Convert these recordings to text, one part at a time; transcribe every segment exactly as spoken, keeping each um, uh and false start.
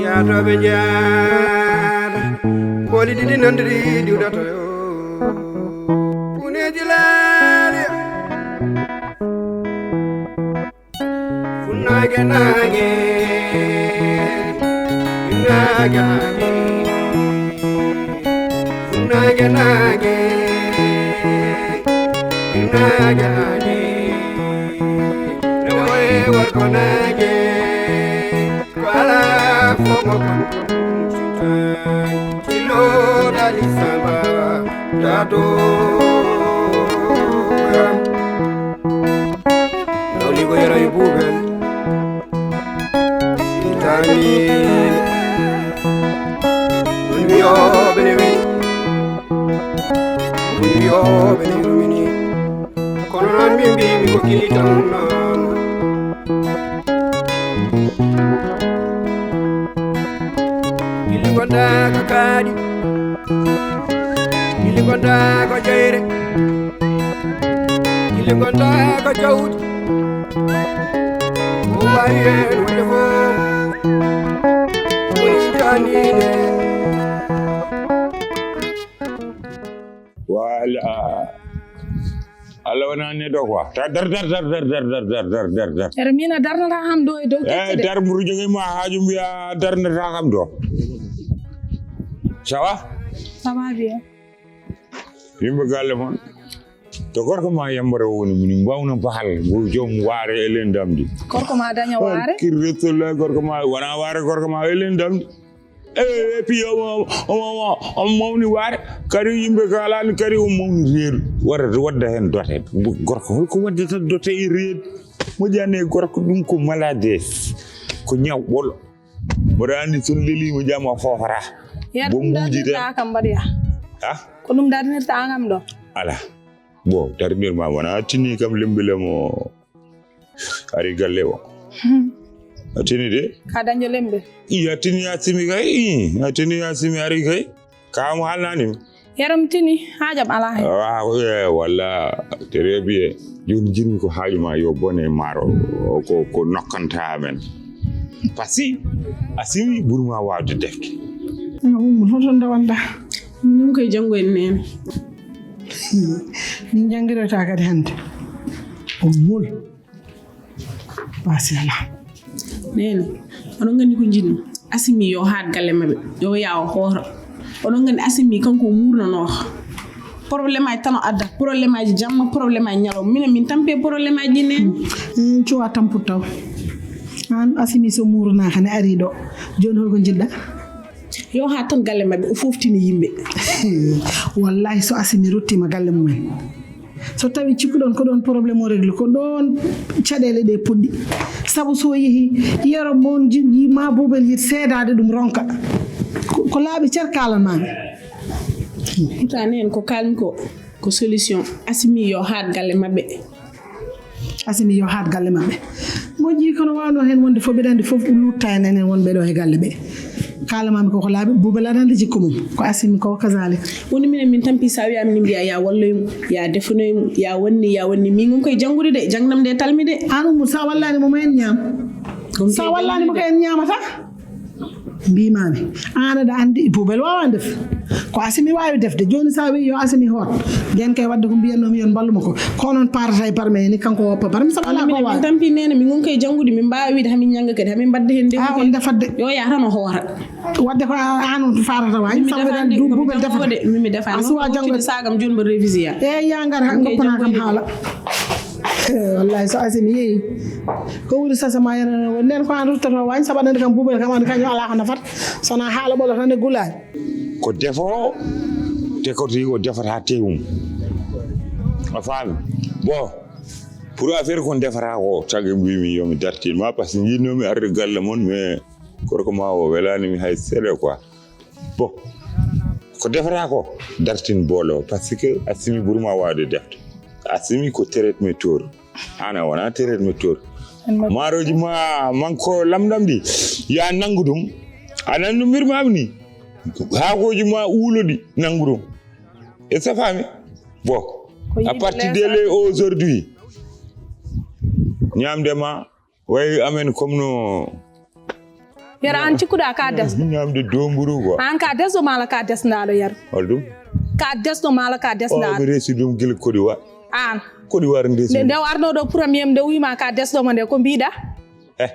Yaatooɓe njaada, booli ɗiɗi nandiri diwdata yo. Kuneeji laali. Funnaage naage, funnaage naage, funnaage naage, funnaage naage. Rewo e worgo naage, ko alaa fof mo kon. Tilo dali samba, dado. Nawligo yero e buubel. Itani. Won wiyooɓe ne wi. Won wiyooɓe ne rumini. Kono noon min mbimi ko kili tan noon. Kili gonda ko kaaɗi. Kili gonda ko jeyre. Kili gonda ko jawdi. Ko wawi heen wonde fof. Woni janine. Voilà. Allah wona neɗɗo quoi. Ta dar dar dar dar dar dar dar dar dar dar. Ere mina darnata am ɗo e dow eh kecce ɗe. Dar mburu jogi ma haaju mbiya darnata kam ɗo. Ça va? Ça va bien. Yimɓe galle mon. To gorko ma yambara woni mini mbawna bahal go joom waare e lendamdi. Gorko ma daña waare. Kirretollah gorko ma wona waare gorko ma e lendamdi. E puis omo omo omo mawni waare kadi yimɓe kalani kadi omo mawni reedu wara wadda hen dote. Gorko holko waddata dote e reedu? Moƴƴani e gorko ɗum ko malades, ko ñaw ɓolo. Mboɗo anndi so lelima jam a fofata. Ya ɗum darnirta kam mbaɗoya. Ha? Ko ɗum darnirta kam ɗo. Ala. Bo darnirma wona a tini kam lembile mo ari galle o. A tini de. Ka daño lembe. I a tini a simi kay. I a tini a simi ari kay. Ka mo halnanima. Yero mi tini haajam ala hen. Waaw eh, walla très bien. Joni jinmi ko haaju ma yo bone maro ko ko nokkanta amen. Parce que a simi burma wawde defde. Ummu hoto ndawanda. Min koye janngo en nene. Min janngiroyta kadi hannde. O mol. Basiyala. Nene, oɗon nganndi ko njiɗmi. Asimi yo haat galle maɓɓe. Yo yawo hooro. Oɗon nganndi Asimi kanko o murnanooka. Problème aji tan o adda. Problème aji jamma, problème aji ñalawma. Minen min tampi e problème aji ɗi nene. Cuwa tamput taw. An Asimi so murnaaka ne ari ɗo. Jooni holko njiɗɗa? Yo haa tan galle maɓɓe o foftini yimɓe. Wallahi so Asimi ruttima galle mumen. So tawi cikkuɗon ko ɗon problème o régle ko ɗon caɗele ɗe puɗɗi. Sabu so yehi yero mon jiɗɗi ma bubel yit seedade ɗum ronka. Ko laaɓi cer kalanmami. Pourtant neen ko kalmi ko ko solution. Asimi yo haat galle maɓɓe. Asimi yo haat galle maɓɓe. Moƴƴi kono wawno hen wonde fof mbiɗa andi fof lutta en enen wonɓe ɗo e galle ɓe. Kalamami koko laaɓi bubel aɗa andi jikku mum ko Asimi ko kazalik. Woni minen min tampi sa wiyama ni mbiya ya walloymo ya defanoymo ya wanni ya wanni min gon koye janngude de jangdam de talmi de. An ummu sa wallani mo ma en ñaam. Sa wallani mo ko en ñaamata. Mbimami an aɗa andi bubel wawa def ko Asimi wawi defde joni sa wi yo Asimi hoot nden kay wadde ko mbiyatnomi yon mballuma ko ko onon partata e barme ni kanko woppa barme sabu ala ko wawi. Tampi nene min gon kay janngude min mbawi wiide hamin ñanga kadi hamin mbadde hen nde a on defat de yo ya tan o hoora. Wadde ko an on farata waji sabu eɗen du bubel defata mimi defa a suwa janngude sagam joni mbo révisé ya e ya ngar ha goppana kam haala. Wallahi so Asimi yeehi ko wuri sasa ma yana nden ko an ruttoto waji sabu aɗa andi kam bubel kam andi kañum ala ko nafata. Sona haala ɓolo tan e gulaali. Ko defo te ko tawi o defata teewum a faami. Bon pour affaire kon defata ko tagi mbimi yomi dartin ma par ce que jinnomi arde galle mon mais gorko ma o welani mi hay seeɗa quoi. Bon ko defata ko dartin boolo par ce que Asimi ɓurma wawde defde. Asimi ko teret me tour. An a wona teret mo tour. Maaroji ma manko lamɗam ɗi ya nanngu ɗum. A nan ɗum mbirmami ni haakoji ma uuloɗi nanngu ɗum. E safami. Bon à partir de le aujourd'hui ñamde ma Way amen comme no. Yero an cikkuɗa ka des. Ñamde domburu ko. An ka des ɗo mala ka des ndaɗo yero. Hol ɗum? Ka des ɗo mala ka des ndaɗo. Mi resi ɗum gila Côte d'Ivoire. An. Côte d'Ivoire ndesi. Nde nde arno ɗo premier nde wima ka des ɗo mo nde ko mbiɗa? Eh.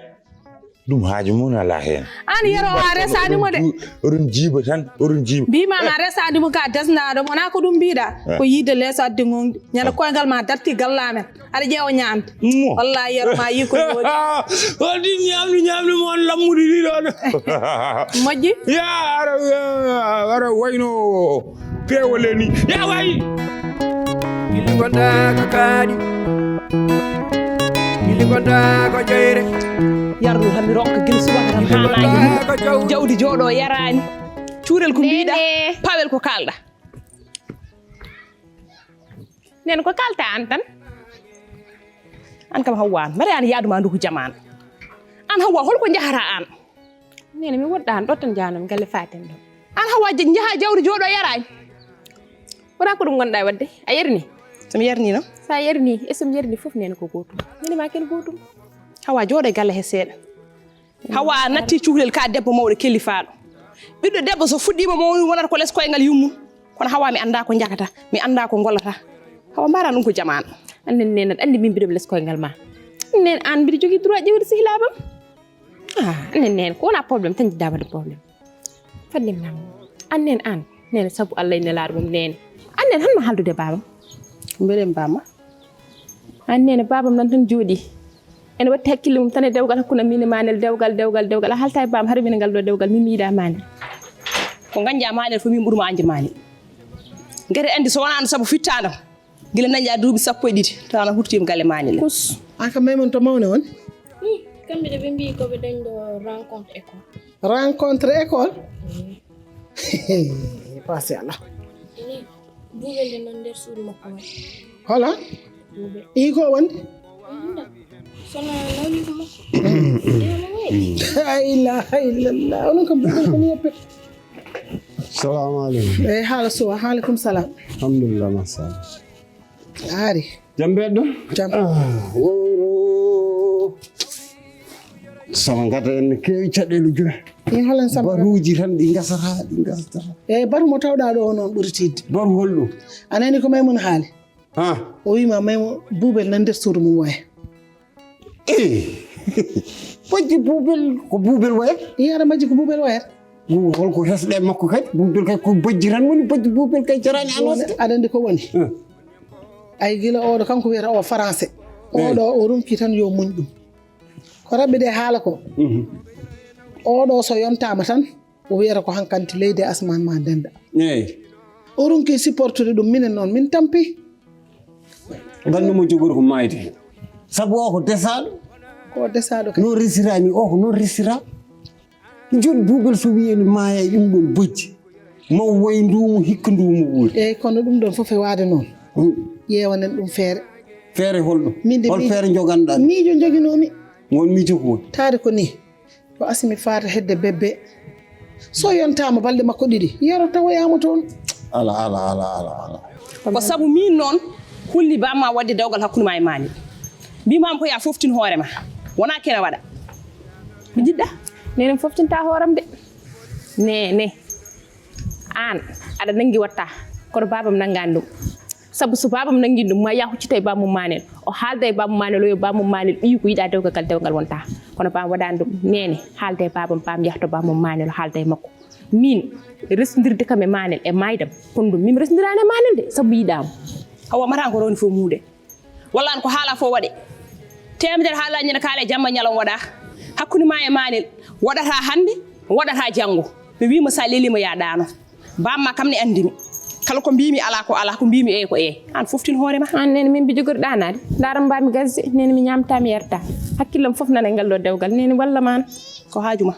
Ɗum haaju mon ala heen. An yero a resani mo de. Oɗon jiiba tan, oɗon jiiba. Mbima a resani mo ka des ndaɗo mo na ko ɗum mbiɗa? Ko yiide lees addi ngon ñande koyngal ma darti galla men. Aɗa ƴeewa ñaamde. Wallahi yero ma yi ko yooɗi. On ɗin ñaamdu ñaamdu mo on lammude ɗi ɗon. Moƴƴi. Ya ara ara wayno peewole ni. Ya way. Gilli gonda ko kaadi. Gilli gonda ko jeyre. Yarnu hami ronka gila subaka tan ha maayi. Jawdi jooɗo yaraani. Cuurel ko mbiɗa, pawel ko kalɗa. Nen ko kalta an tan. An kam Hawwa an mari an yaaduma nduku jamaanu. An Hawwa holko njahata an? Nene mi woɗɗa an ɗo tan jaanam galle faten ɗo. An Hawwa njaha jawdi jooɗo yaraani. Wona ko ɗum gonɗa wadde a yarni? Somi yarni no? Sa yarni e somi yarni fof nene ko gotum. Nene ma ken gotum. Hawwa jooɗo e galle he seeɗa. Hawa a natti cukalel ka debbo mawɗo kellifaaɗo. Ɓiɗɗo debbo so fuɗɗiima mawni wonata ko les koyngal yummum. Kono hawa mi anndaa ko njakata, mi anndaa ko ngollata. Hawa mbaara ɗum ko jamaanu. Annen nene aɗa anndi min mbiɗo les koyngal ma. Nen aan mbiɗo jogii droit ƴeewde sehilaabam. Ah, annen nene ko wona problème tan jiɗɗa waɗde problème. Fadde mi namno. Annen aan nene sabu Allah e nelaaɗo mum nene. Annen han ma haaldude baabam. Mbeɗen bamma. An nene babam nan tan jooɗi. Ene watti hakkille mum tan e dewgal hakkunde min e manel dewgal dewgal dewgal a halta e bam har min ngal ɗo dewgal min mi yiɗa manel. Ko ganja manel fo min ɓurma anje manel. Gete andi so wonano sabu fittandam. Gila dañƴa duuɓi sappo e ɗiɗi tawa na hurtima galle manel. Kus. An kam may mon to mawne won. Kamɓe de ɓe mbi koɓe dañɗo rencontre école. Rencontre école. Passé Allah. Buubel de noon nder suudu makko woni. Hola? Buubel. Ii ko wonde? Sono nawni ko makko. La ilaha illallah. Onon kam buubel ko ni yeppe. Salamu aleykum. Eyi haala suwa. Aleykum salam. Alhamdulillah masala. Ari. Jam mbeɗo. Jam. Ah, woro. Sama ngata en kewi caɗele joyi. Min holan sama. Baruji tan ɗi gasata ɗi gasata. Eyi baru mo tawɗa ɗo o noon ɓuri tidde. Baru holɗo? A nani ko may mun haali? Ha. O wima may mo buubel nan nder suudu mum waya. Eh. Bojji buubel ko buubel waya? Iya aɗa majji ko buubel waya. Holko hesɗe makko kadi buubel kadi ko bojji tan woni bojji buubel kadi jarani annoste. Aɗa andi ko woni? Ay gila oɗo kanko wiyata o français. Oɗo o ronki tan yo muñ ɗum. Ko raɓɓiɗe haala ko. Oɗo so yontama tan o wiyata ko hankanti leydi e asman ma ndenda. Eyi. O ronki supportude ɗum minen noon min tampi. Gannduma jogori ko maayde. Sabu o ko desaɗo. Ko desaɗo kay. Noon resirani o ko noon resira. Joni buubel so wiyi ene maaya e ɗum ɗon bojji. Maw wayi nduumu hikka nduumu ɓuuri. Eyyi kono ɗum ɗon fof e waade noon. Ƴeewanen ɗum feere. Feere holɗo? Min de hol feere joganɗa? Miijo joginoomi. Won miijo ko woni? Taade ko ni. Ko asimi faata hedde bebbe. So yontama balɗe makko ɗiɗi yero tawoyama toon. Ala ala ala ala ala. Ko sabu min noon hulni bamma wadde dewgal hakkunde ma e mani. Mbimama ko ya foftin hoore ma. Wona kene waɗa. Mi jiɗɗa. Nene mi foftinta hooram de. Nene. An aɗa nangi watta kono babam nangani ɗum. Sabu so babam nangi ɗum ma ya huccita e bamum manel o haalda e bamum manel o yo bamum manel ɓiyi ko yiɗa dewgal ngal dewgal wonta. Kono bam waɗani ɗum nene haalda e babam bam yahto bamum manel o haalda e makko. Min resondirde kam e manel e maydam kono ɗum min resondirani e manel de sabu yiɗamo. Hawa mata ko roni fof muuɗe. Walla an ko haala fof waɗe. Temedere haala ñande kaala e jamma ñalawma waɗa hakkunde ma e manel waɗata hande waɗata janngo. Mi wima sa lelima ya ɗano. Bamma kam ne anndimi. Kala ko mbimi ala ko ala ko mbimi eyi ko eyi. An foftin hoore ma. An nene min mbi jogori ɗanade. Ndaram mbami gazze nene mi ñamta mi yarta. Hakkillam fof nana e ngal ɗo dewgal nene walla mana. Ko haaju ma.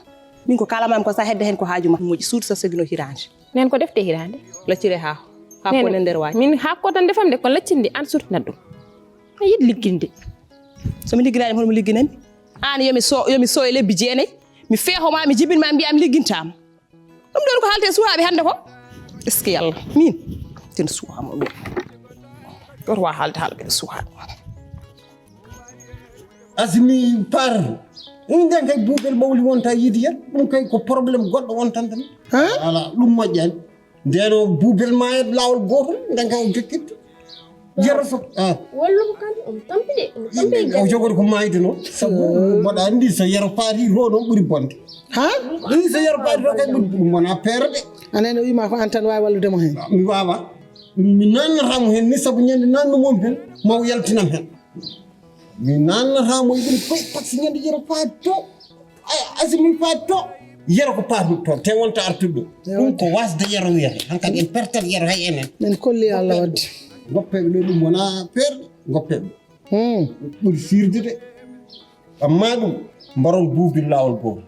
Min ko kalamami ko sa hedda hen ko haaju ma. Moƴƴi suudu sa sogino hirande. Nen ko defte hirande. Laccire ha. Ha ko nen nder waji. Min ha ko tan defam de ko laccinde an surtinat ɗum. A yiɗi ligginde. Somi ligginani hono mi ligginani. An yomi so yomi so e lebbi jeenayi. Mi feho ma mi jibin ma mbiya mi liggintama. Ɗum ɗon ko haalte e suwaaɓe hannde ko. Est-ce que yalla min ten suwaama ɗum? Ɗoto wa haalde haala ɓeɗe suwaaɓe. Asimi par. Nden kay Buubel Ɓawli wonta yiide yero. Ɗum kay ko problème goɗɗo wontanta mi. Ala ɗum moƴƴani. Ndeno Buubel maayat laawol gootol, nden kay o jokkitto. Yero so, ah. Wallumo kan, omo tampi de, omo tampi e o jogori ko maayde noon. Sabu mboɗa anndi so yero faati to noon ɓuri bonde. Ha? Ɗum so yero faati to kay ɓuri, ɗum wona peere de. Anen o wiima ko an tan waawi wallude mo heen. Mi waawa. Mi naannata mo heen ni sabu ñande naannu mum heen, maw yaltinam heen. Mi naannata mo e ɗum koy, par ce que ñande yero faati to. Ay, Asimi faati to. Yero ko paatuɗo toon, te wonta artuɗo. Ɗum ko wasde yero wiyata. Hankadi en pertat yero hay enen. Min kolli Allah wadde. Goppeɓe ɗo ɗum wona feerɗe, goppeɓe. Hmm. Ɓuri firde de. Amma ɗum, mbaron buubi laawol goo.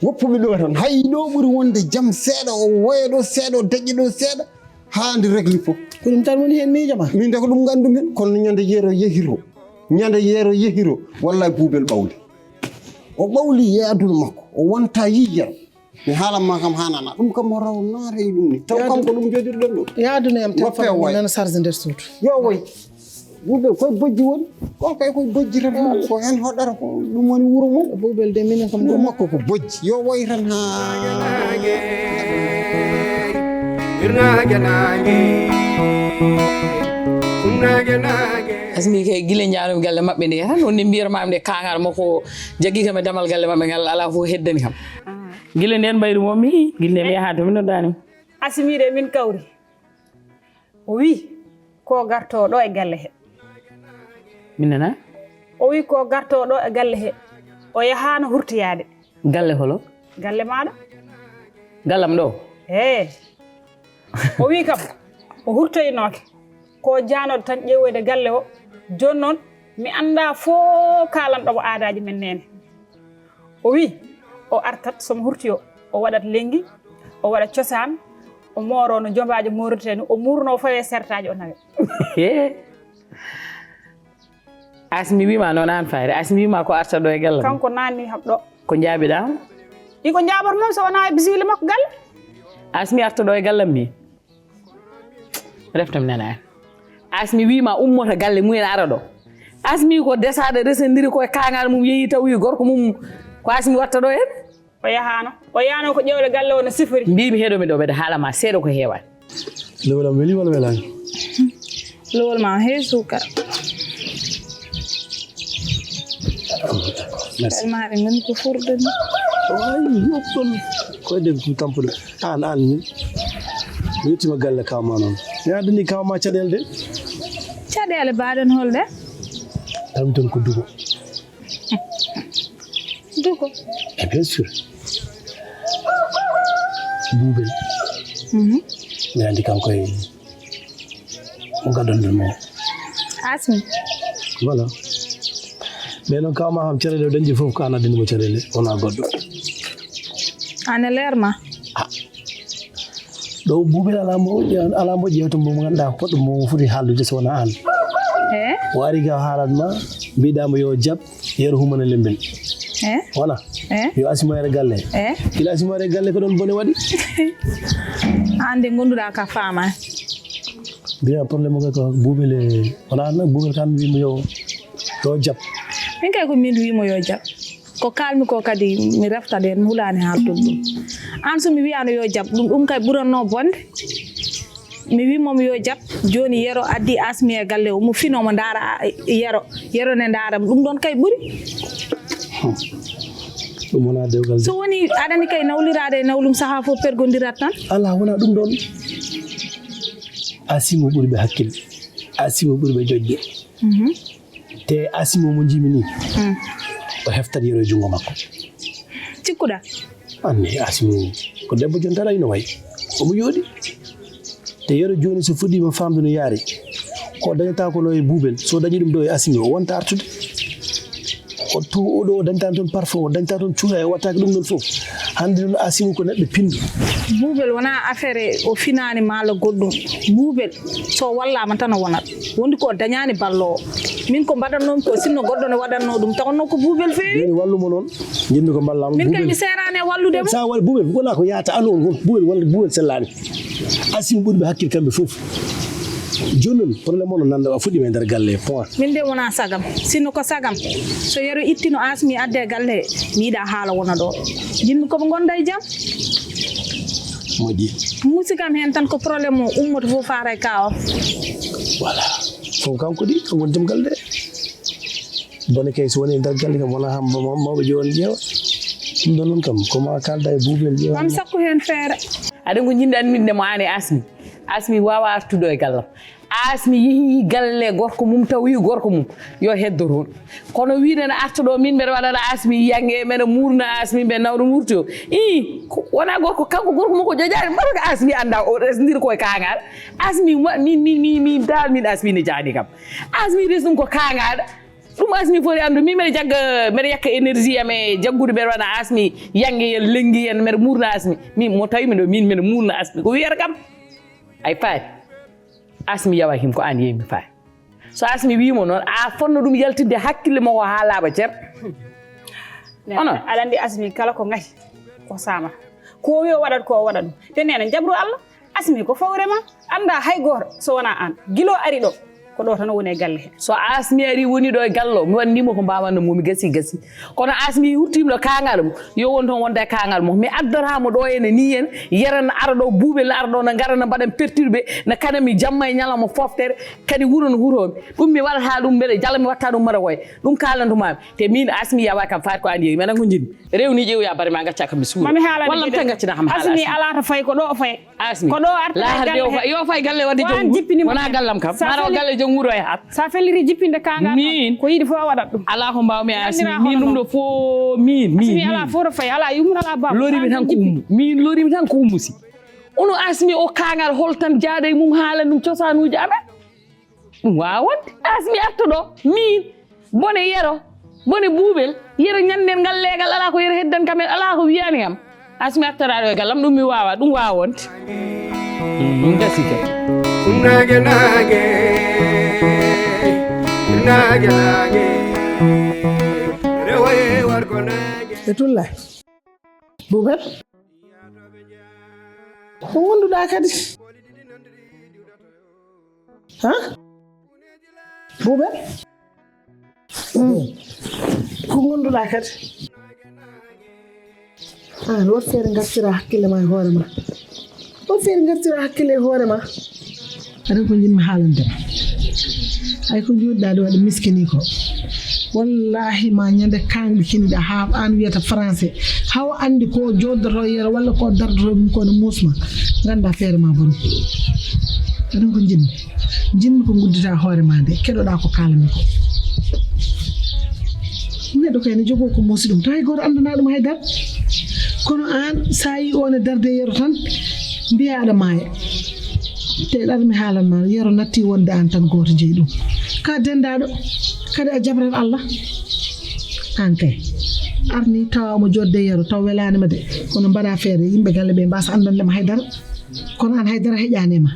Woppuɓe ɗo tan, hay ɗo ɓuri wonde jam seeɗa, o woya ɗo seeɗa, o deƴƴa ɗo seeɗa, haa nde regli fof. Ko ɗum tan woni heen miijo ma? Min de ko ɗum nganndumi heen, kono ñande yero yehiro, ñande yero yehiro, wallay Buubel Ɓawli. O ɓawli e aduna makko, o wonta yiyere. Mi haalan ma kam haa nana. Ɗum kam o raw naata e ɗum ni. Taw kanko ɗum jodirɗen ɗo. Yaaduna yam téléphone mi nana charge nder suudu. Yo woy. Buubel koye bojji woni. Ko kay koye bojji tan. Ko heen hoɗata ko ɗum woni wuro mum. Buubel de minen kam ɗum makko ko bojji. Yo woy tan haa. Asmi kay gila njaarumi galle maɓɓe nde tan wonde mbiyata maam nde kaŋŋal makko jaggi kam e damal galle maɓɓe ngal alaa fof heddani kam. Gila nden mbayru mo mi gila nde mi yaha to mi noddaani mo. Asimi de min kawri. O wi ko garto ɗo e galle he. Min nana? O wi ko garto ɗo e galle he. O yahaano hurtoyaade. Galle holo? Galle maaɗa. Gallam ɗo? Ee. O wi kam o hurtoynooke. Ko jaanoɗo tan ƴeewoyde galle o. Jooni noon mi anndaa fof kaalanɗo mo aadaaji men neene. O wi o artat somo hurti o, o waɗat lenngi, o waɗa cosaan, o mooro no jombaajo moorirtee ni, o muurno o fawe sertaaji o nawe. Asmi wiima noon aan fayre, Asmi wiima ko arta ɗo e galle. Kanko naanni haɓ ɗo. Ko njaabiɗaa? Iko njaaboto noon so wonaa e bisimilla makko galle. Asmi arta ɗo e gallam ni. Reftam nana en. Asmi wiima ummota galle mumen ara ɗo. Asmi ko desaɗo resandiri koye kaŋŋal mum yeehi taw wi gorko mum ko Asmi watta ɗo en. O yahaano o yahaano ko ƴewde galle o no sifori. Mbimi heɗomi ɗo mbeɗa haalama seeɗa ko heewani. Lowlam weli walla welaani? Lowol ma heesuka. Merci. Maɗe ngoni ko furɗo ni. Ay yoppol. Koyde ko tampude. Aan aan ni. Mi yettima galle kawma noon. Mi addani kawma caɗeele de. Caɗeele mbaɗen holɗe? Tan ton ko dugo. Dugo. E bien sûr. Buubel. Mi andi kanko e mo gaddanɗen mo. Asmi. Voilà. Mais noon kawma kam caɗeele o dañji fof ko an addani mo caɗeele wona goɗɗo. Ane leer ma. Ɗo buubel alaa mo alaa mo ƴeewta mo ngannduɗaa hoɗɗo mo foti haaldude so wonaa aan. O ari ga haalat ma mbiɗaa mo yo jab yeru humana lembel. Wala yo asimoyere galle. Kila asimoyere galle ko ɗon bone waɗi. Aan de ngonnduɗaa ka faama. Mbiya problème o ko buubel e wona aan buubel kam wimo yo yo jab. Min kay ko min wimo yo jab. Ko kaalmi ko kadi mi reftat heen mi hulaani haaltude ɗum. Aan so mi wiyaano yo jab ɗum ɗum kay ɓuratnoo bonde. Mi wii mo mi yo jab jooni yero addi asmi e galle o mo fino mo ndaara yero yero ne ndaara ɗum ɗoon kay ɓuri. Ɗum wonaa dewgal de. So woni aɗani kay nawliraade e nawlum sahaa fof pergondirat tan. Alaa wonaa ɗum ɗoon. Asimo ɓuri ɓe hakkille. Asimo ɓuri ɓe joƴƴe. Te asimo mo njimi ni o heftat yero e junngo makko. Cikkuɗa? Anne asimo ko debbo jon tan ayno wayi omo yooɗi. Te yero jooni so fuɗɗiima famde no yaari ko dañata ko no e buubel so dañi ɗum ɗo e asimo o wonta artude. O to oɗo o dañtani toon parfum o dañta toon cuura e wattaki ɗum ɗon fof. Hannde noon asimo ko neɗɗo pinɗo. Buubel wona affaire o finani malla goɗɗum. Buubel so wallama tan o wonat wondi ko dañani ballowo. Min ko mbaɗannomi ko sinno goɗɗo ne waɗanno ɗum tawanno ko buubel feewi. Joni wallumo noon jinmi ko mballamo. Min kay mi serani e wallude mo. Sa waɗi buubel wona ko yata anu on fof buubel walla buubel sellani. Asimo ɓuuri ɓe hakkil kamɓe fof. Jooni noon, problème o no nannda, a fuɗɗiima e nder galle he, point. Min de wonaa sagam. Sinno ko sagam, so Yero ittino Asmi adde e galle he, mi yiɗaa haala wona ɗo. Jiɗmi ko ɓe ngonda e jam. Moƴƴi. Musidam heen tan ko problème o ummoto fof faara e ka o. Voilà. Fof kanko ɗi, kanko woni joom galle de. Bone kay so woni e nder galle kam, wona ham-, ma-, mawɓe jooni ƴeewa. Ɗum ɗon noon kam, ko ma kaalda e buubel ƴeewa. Kam sakku heen feere. Aɗa ko jiɗɗa anninde mo aan e Asmi. Asmi waawaa artude e gallam. Asmi yehi galle gorko mum, tawi gorko mum, yo heddo toon. Kono wiide na arta ɗo, min mbeɗa waɗana Asmi yange, mbeɗa muurna Asmi, mbeɗa nawna murti o. Ii, ko, wona gorko, kanko gorko mum ko jojaani, mbaɗa ko Asmi annda, o resndir ko e kaangal. Asmi, wa-, min, min, min, min, dal min Asmi ne jaani kam. Asmi res ɗum ko kaangal. Ɗum Asmi foti anndu, min mbeɗa jagga, mbeɗa yakka énergie am e jaggude, mbeɗa waɗana Asmi yange yen, lenngi yen, mbeɗa muurna Asmi. Min mo tawi mi ɗo, min mbeɗa muurna Asmi. Ko wiyata kam? Ay faati. Asmi yawa him ko aan yehi mi faati. So Asmi wiimo noon, a fonno ɗum yaltinde hakkille mo ko haa laaɓa cer. Onon? Aɗa anndi Asmi kala ko ngati, ko saama. Ko o wi o waɗat ko o waɗat ɗum. Te neena jabru Allah, Asmi ko fawre ma, annda hay gooto so wonaa aan. Gila o ari ɗo, ko ɗo tan o woni e galle he. So Asmi ari woni ɗo e galle o, mi waɗanimo ko mbaawatno mo, mi gasi, gasi. Kono Asmi hurtiima ɗo kaangal mum, yo won toon wonda e kaangal mum. Mi addata mo ɗo ene ni en, Yero na ara ɗo, buubel na ara ɗo, na ngara na mbaɗan perturbé, na kana mi jamma e ñalawma foftere, kadi wuro no huroomi. Ɗum mi waɗata ɗum mbeɗa jala, mi watta ɗum mara koye. Ɗum kaalantu maami. Te min Asmi yawa kam faati ko aan yehi, mi aɗa ko njiɗmi. Rewni ƴeewoya bare ma, ngacca kam mi suura. Mami haalande walla mi tan ngaccina kam Asmi haala Asmi. Alaa to fayi, ko ɗo o fayi. Asmi. Ko ɗo arta laa e haalde galle o he. Fa-, yo fay galle wadde joom wuro. Wona gallam kam. Sa mara o feli-, galle joom wuro e hat. Sa feliri jippinde kaangal min ko yiɗi fof a waɗat ɗum. Alaa ko mbaawmi e Asmi. Nanndiraa min hono ɗum ɗo fof min, min, Asmi min. Alaa fof to fayi, alaa yummum, alaa baaba. Lorimi tan ko ummu. Min lorimi tan ko ummu si. Ono Asmi o kaangal hol tan jaada e mum haala ɗum cosaanuuji amen. Ɗum waawaa wonde. Asmi arta ɗo, min, bone Yero, bone buubel, Yero ñannden ngal leegal, alaa ko Yero heddan kam en, alaa ko wiyaani kam. Asmi artoraa ɗo e gallam, ɗum mi waawaa, ɗum waawaa wonde. Ɗum gasi kay. Naage, naage, naage, naage, rewoye warko naage. E tulla. Buubel. Ko ngonduɗaa kadi? Ha? Buubel? Mm. Ko ngonduɗaa kadi? Aan, woto feere ngartiraa hakkille ma e hoore ma. Woto feere ngartiraa hakkille e hoore ma. Aɗa ko njiɗmi haalande ma. Ay ko njoɗɗaa ɗo waɗa miskini ko. Wallahi ma ñande kaŋɗe kiniɗa haa aan wiyata français. Haw anndi ko jooɗoto Yero walla ko dardoto ɗum ko no muusma. Ngannda feere ma boni. Aɗa ko njiɗmi. Njiɗmi ko nguddita hoore ma nde. Keɗoɗaa ko kaalami ko. Neɗɗo kay ne jogoo ko muusi ɗum. Tawi gooto anndana ɗum haydara. Kono aan sa yi o ne darde Yero tan mbiya aɗa maaya. Te ɗaɗa mi haalan ma, Yero natti wonde aan tan gooto jeyi ɗum. Ka dendaaɗo, kadi a jabrat Allah. Aan kay, arni tawa omo jodde Yero, taw welaani ma de. Kono mbaɗa feere, yimɓe galle ɓe mbasa anndande ma haydara. Kono aan haydara heƴaani ma.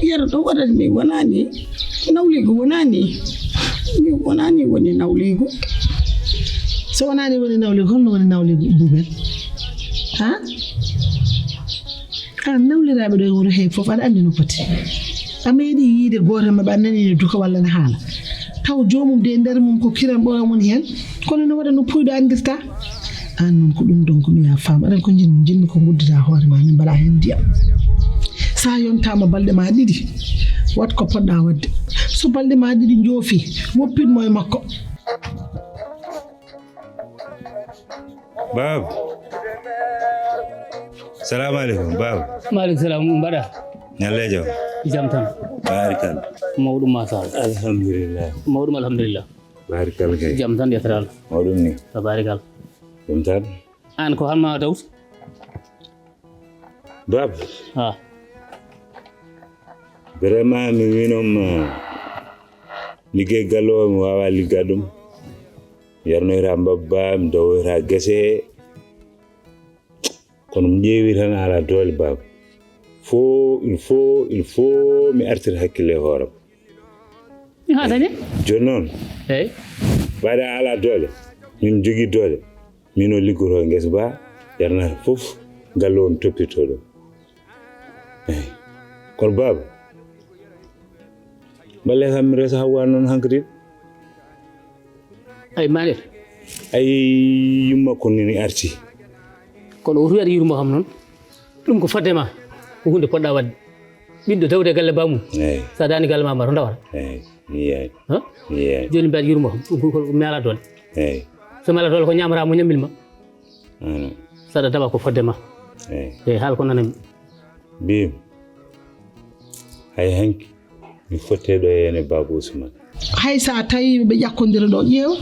Yero ɗo waɗani mi wonani nawligo, wonani. Mi wonani woni nawligo. So wonani woni nawligo, holno woni nawligo Buubel? Ha? Aan nawliraaɓe ɗo e wuro he fof, aɗa anndi no poti. A meeɗi yiide gooto e maɓɓe, a nani ne duka walla ne haala. Taw joomum de nder mum ko kiram ɓooyam woni heen, kono ne waɗa no puyɗo anndirta. Aan noon ko ɗum donc mi yaa faam. Aɗa ko njiɗmi, njiɗmi ko nguddita hoore ma, min mbaɗa heen ndiyam. Sa yontaama balɗe ma ɗiɗi, waɗ ko poɗɗa waɗde. So balɗe ma ɗiɗi njoofi, woppit mo e makko. Baaba. Salamu aleykum, baaba. Maaleykum salaam, mbaɗa? Ñalleejo. Jam tan. Baarikal. Mawɗum, machallah. Alhamdulillah. Mawɗum, alhamdulillah. Baarikal kay. Jam tan, yettoraal. Mawɗum ni. Tabaarikal. Ɗum tan. Aan ko hol ma tawti? Baaba. Ha. Vraiment, mi wiinoma liggey galle o, mi waawaa ligga ɗum. Mi yarnoyta mbabba, mi dawoyta gese. Kono mi ƴeewi tan alaa doole, baaba. Faut, il faut, il faut mi artira hakkille e hoore am. Mi haadani? Jooni noon. Eey. Mbaɗa alaa doole. Min jogii doole. Min o liggotoo ngesa ba, yarnata fof, galle o mi toppitoo ɗum. Eey. Kono baaba, balle kam mi resa Hawwa noon hankadi. Ay, maɗe. Ay, yumma ko nini arti. Kono o wiyata yurmo kam noon. Ɗum ko fodde ma. Ko hunde poɗɗa waɗde. Ɓiɗɗo dawde galle bamum. Eey. Sa daani galle ma, ma to ndawata. Eey, mi yiyaani. Ha? Mi yiyaani. Jooni mbiyaɗa yurmo kam. Ɗum ko, ko mi alaa doole. Eey. So mi alaa doole ko ñaamata mo ñammil ma. Ano. Saɗa dawa ko fodde ma. Eey. Eey, haala ko nanami. Mbiyam. Hay hanki. Mi fotte ɗo heen e Baaba Usman. Hay so a tawi ɓe ƴakkodira ɗo, ƴeew,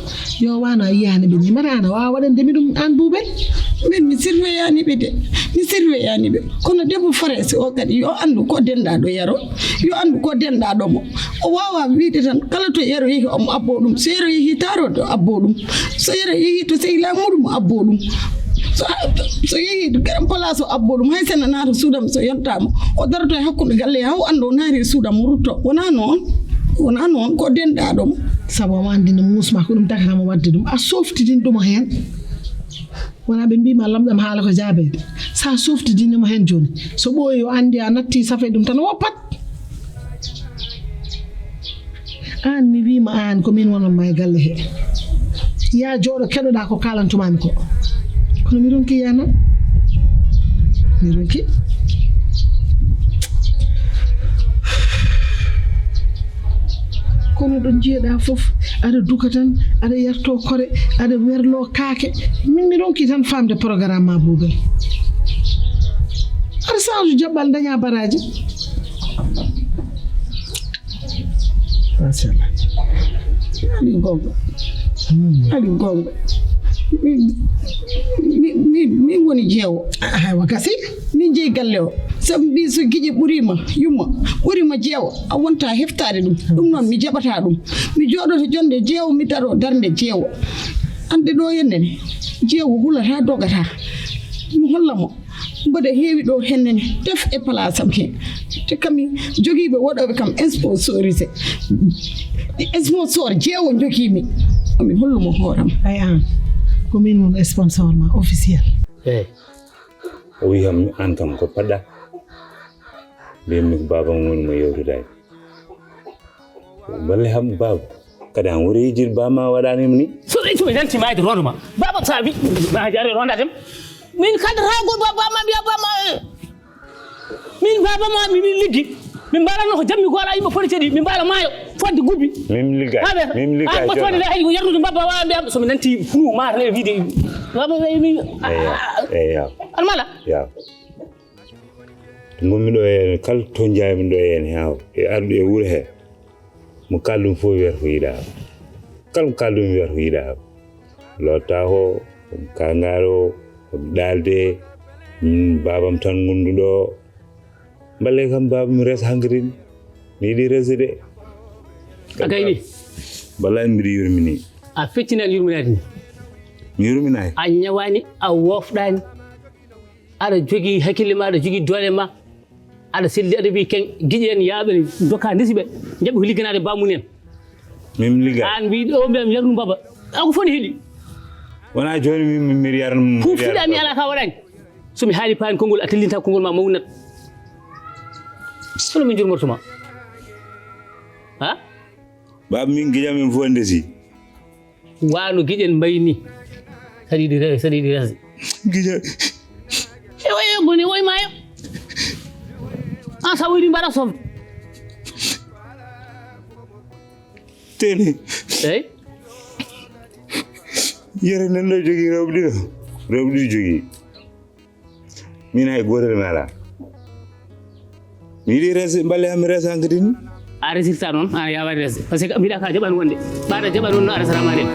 yo wano a yiyaani ɓe ni. Mara ana waawa waɗande mi ɗum aan Buubel? Min mi surveyaani ɓe de. Mi surveyaani ɓe. Kono debbo Farayse o kadi yo anndu ko denɗa ɗo yaro. Yo anndu ko denɗa ɗo mo. O waawa wiide tan kala to yaro yehi omo abbo ɗum. So yaro yehi taarode o abbo ɗum. So yaro yehi to sehilaagu muɗum o abbo ɗum. So, so yehi to garam place o abbo ɗum. Hay so na naata suudam so yontaama. O daroto e hakkunde galle, haw annda o naati e suudam mo rutto. Wonaa noon. Wonaa noon, ko denɗa ɗo mo. Sabu omo anndi no muus ma, ko ɗum tagata mo waɗde ɗum. A softidin ɗum heen. Wonaa ɓe mbiima lamɗam haala ko jaabeede. So a softidin mo heen jooni, so ɓooyi o anndi a natti safe ɗum tan, o woppat. Aan mi wiima aan ko min wonanma e galle he. Yaa jooɗo keɗoɗa ko kaalantumaami ko. Kono mi ronki yana. Mi ronki. Kono ɗo njiyeɗa fof, aɗa duka tan, aɗa yarto kore, aɗa werlo kaake. Min mi ronki tan famde programme ma Buubel. Aɗa change jaɓɓal daña baraji. Machallah. Aɗi gonga. Aɗi gonga. Min, min, min, min woni jeewo. Aywa, gasi. Min jeyi galle o. Sabu mbi so giƴe ɓuriima, yumma, ɓuriima jeewo, a wonta heftaade ɗum. Ɗum noon mi jaɓata ɗum. Mi jooɗoto jonde jeewo, mi daro darnde jeewo. Ande ɗo henne ne, jeewo hulata, dogata. Mi holla mo. Mboɗo heewi ɗo henne ne, def e place am he. Te kam mi jogiiɓe waɗooɓe kam sponsorisé. Sponsor jeewo jogiimi. Mi hollumo hooram. Ay an, ko min won sponsor ma officiel. Eey. O wi kam, aan kam ko paɗɗa. Mbiyammi ko baaba am woni mo yewtude. Balle kam baaba. Kadi an woni yejjid ba ma waɗani mo ni. So, so mi nanti maayde rondo ma. Baaba sa wi, ma jaare ronda dem. Min kaldata go ba, ba ma mbiya ba ma, eh. Min baaba ma mi, min liggi. Min mbalanno ko jammi ko ala yimɓe foti ceɗi. Min mbala maayo fodde gubbi. Min ligga. Aɓe. Min ligga. Ay, ko joɗa. Fodde hay ko yardude mbabba wa mbiya so mi nanti fuu ma tan e wiide. Baaba mi. Eya. Eya. An mala. Ya. To ngonmi ɗo e kala to njaaymi ɗo e heen he, e arɗo e wuro he, mo kaalɗum fof wiyata ko yiɗaa. Kala mo kaalɗum wiyata ko yiɗaa. Lottaako, ko kaangaaro, ko ɗaalde, min baabam tan ngonduɗo. Mballe kam baaba mi resa hankadi, mi yiɗi resde de. A gayni? Wallahi mbiɗa yurmini. A feccinaani yurminaade ni. Mi yurminaani. A ñawaani, a woofɗaani. Aɗa jogii hakkille ma, aɗa jogii doole ma, aɗa selli, aɗa wiyi ken giƴe en yaaɓe, dokka ndesi ɓe, jaɓi ko ligganaade bamum en. Min ligga. Aan mbiɗo o mbiyam yarnu baba. A ko foni heɗi. Wona jooni min mi yarnu. Fof fiɗa mi ala ka waɗani. So mi haali paani konngol a tellinta konngol ma mawnat. Kono min jurmortoma. Ha? Baba min giƴam en fof ndesi. Wano giƴen mbayi ni. Saɗa yiɗi re-, saɗa yiɗi resde. Giƴa. E oy, e boni, oy maayo. An sa woni mbaɗa sof. Teni. Eyi. Yere nan ɗo jogii rewɓe ɗiɗo. Rewɓe ɗiɗo jogii. Min hay gootel mi alaa. Mi yiɗi resde, mballe am mi resa hankadi ni. A resirta noon, a yaawaani resde. Parce que mbiɗa ka jaɓan wonde. Ɓaɗa jaɓan wonno a resata ma ɗen.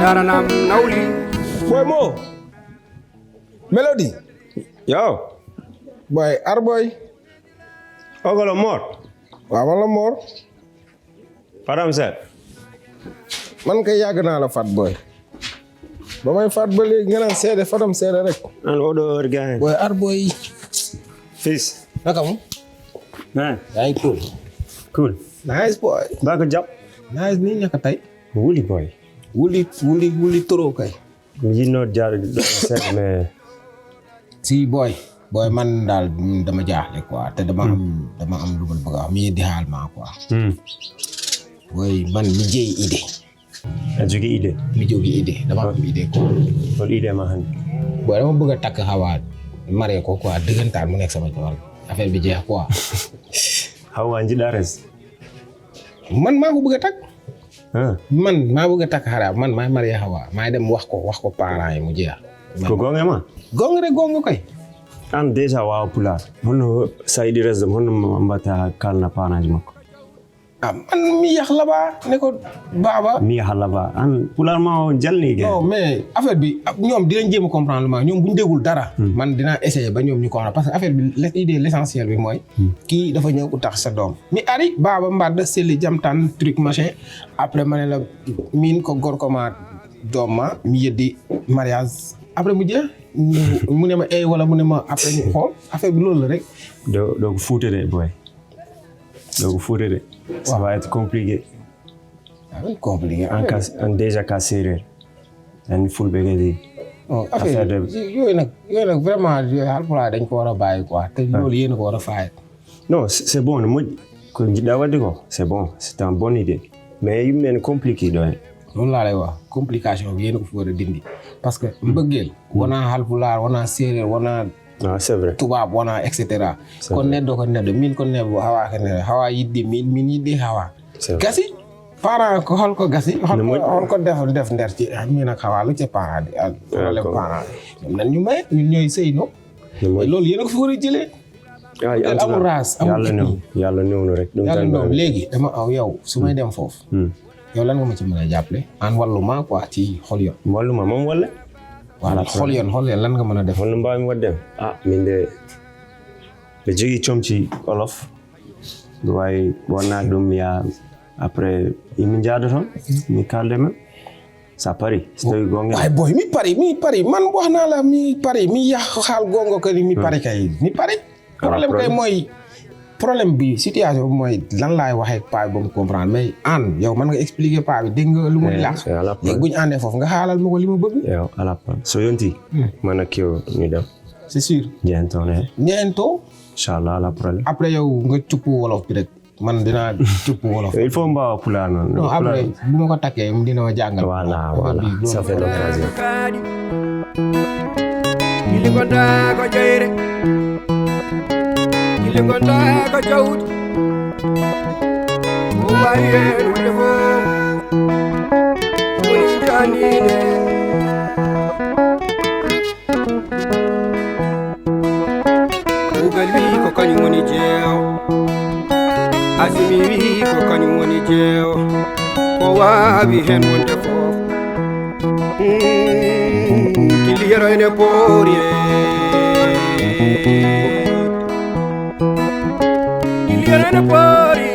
Daranam nawli. Boy mo. Mélodie. Yo. Boy, ar boy. Ogolo mor. Waaw, walla mor. Fadam seeɗa. Man kay yàgg naa la fat boy. Ba may fat ba léegi nga naan seede, fadam seeɗa rek. An oɗo heure gaañ. Boy, ar boy. Fils. Naka mu? Hein? Yaa ngi cool? Cool. Nice boy. Ba ko jàpp? Nice ni ñaka tey. Wuli boy. Wuli, wuli, wuli toro kay. Mi yiɗno jaade ɗo seeɗa, mais si boy, boy, man daal, mm, dama jaaxle quoi, te dama am, dama am lu ma la bëgg a wax, mi yeddi xaal ma quoi. Hmm. Boy, man mi jeyi idée. A jogi idée? Mi jogi idée, dama am idée quoi. Hol idée ma hannde? Boy, dama bëgg a takk Hawa, marié ko quoi, dëggantaan mu nekk sama jabar. Affaire bi jeex quoi. Hawa njiɗa res? Man maa ko bëgg a takk. Ah. Man maa bëgg a takk Hawa, man maay marié Hawa, maay dem wax ko, wax ko parents yi mu jeex. Ko goonga ma? Goonga rek, goonga koy. An déjà waawa pulaar. Honno sa yiɗi resde mo, honno mbatta kalna parents ji makko? Ah, man mi yax la ba ne ko baaba. Mi yax la ba. An pulaar ma o jalni ge. Non, mais affaire bi, ah, ñoom dinañ jéem a comprendre ma. Ñoom bu ñu déggul dara, man dinaa essayer ba ñoom ñu comprendre. Parce que affaire bi, l'idée, l'essentiel bi mooy, kii dafa ñëw ku tax sa doom. Mi ari, baaba, mbadda, selli, jam, tan, truc, machin. Après, ma ne la, min ko gorko ma, doom ma, mi yeddi mariage. Après, mu jeex, mu ne ma, eh, wala mu ne ma, après, ñu xool. Affaire bi loolu la rek. Ɗo, ɗo ko Fuuta de, boy. Ɗo ko Fuuta de. Ça va être compliqué. Ah, compliqué. En cas, en déjà cas séeréer. An fulɓe kadi. Non, affaire de, yooyu nag, yooyu nag vraiment, yooyu Haalpulaar dañ ko war a bàyyi quoi. Te loolu yéen a ko war a faayet. Non, c'est, c'est bon, no moƴƴi. Ko njiɗɗa waɗde ko, c'est bon, c'est une bonne idée. Mais yimɓe ne compliqué ɗo hen. Loolu laa lay wax, complication bi yéen a ko fi war a dindi. Parce que mbëggeel, wonaa Haalpulaar, wonaa séeréer, wonaa, ah, c'est vrai, tubaab, wonaa et cetera. Kon neɗɗo ko neɗɗo, min ko neɗɗo, Hawa ko neɗɗo, Hawa yidde min, min yidde Hawa. C'est vrai. Gasi, parent ko holko gasi, holko, holko def, def nder ci, ah, min ak Hawa lu ci parent di, ah, problème parent. Ñoom nan ñu may, ñun ñooy sëy, no? Loolu yéen a ko fi war a jëlee. Ah, en tout cas, amul raas, amul Yàlla néew, Yàlla néew na rek. Yàlla néew. Léegi dama aw yow, su may dem foofu. Hmm. Yow lan nga ma ci mën a jàppale? An wallu ma quoi ci xol yo. Wallu ma, moom walla? Voilà, xol yo, xol yo, lan nga mën a def? Holno mbaawmi waɗde? Ah, min de, mi jogii comci olof. Mi waawi wonnaade ɗum, mi yaha après, mi njaada toon, mi kaalda men. Sa pari, so tawi goonga. Ay boy, mi pari, mi pari. Man wax naa la, mi pari, mi yax xaal goonga kadi, mi pari kay. Mi pari. Problème kay mooy, problème bi, situation bi mooy, lan laay waxee ak paa bi ba mu comprendre. Mais an, yow, mën nga expliquer paa bi, dégg nga lu muy laax. Léegi bu ñu àndee foofu, nga xaalal ma ko li ma bëgg. Yow, ala problème. So yonti, man ak yow ñu dem. C'est sûr. Jeyanto ne. Ñeento. Inchallah, ala problème. Après, yow, nga cuppu wolof bi rek. Man dinaa cuppu wolof. Il faut mbaawa pulaar noon. Non, après, bu ma ko takkee, mu dina ma jàngal. Voilà, voilà. Ça fait l'occasion. Kili gonda ko jeyre. Kili gonda ko jawdi. Ko wayi en wonde fof. Woni janine. Kuugal wi ko kañum woni jeewo. Asimi wi ko kañum woni jeewo. Ko waawi heen wonde fof. Mm, kili yero ene poori. Kili yero ene poori.